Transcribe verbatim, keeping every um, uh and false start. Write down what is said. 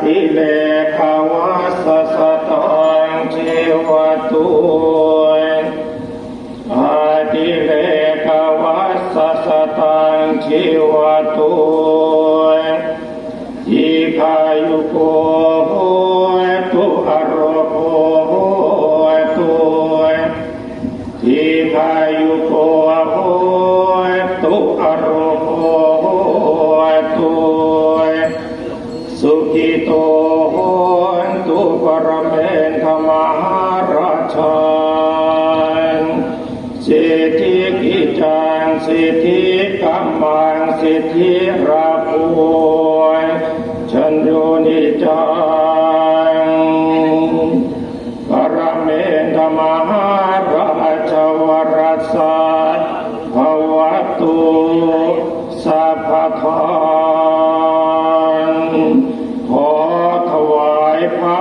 Ātilekavassa sataṃ jīvatu. Ātilekavassa sataṃ jīvatu. Dīghāyuko hotu, arogo hotu. Dīghāyuko hotu, arogo hotu. Sukhito hontu, paramenta mahārājā. Siddhikiccaṃ siddhikammaṃ siddhilābho jañño niccaṃ. Paramenta mahārājā varasā bhavatu sabbadā. ขอถวายพระ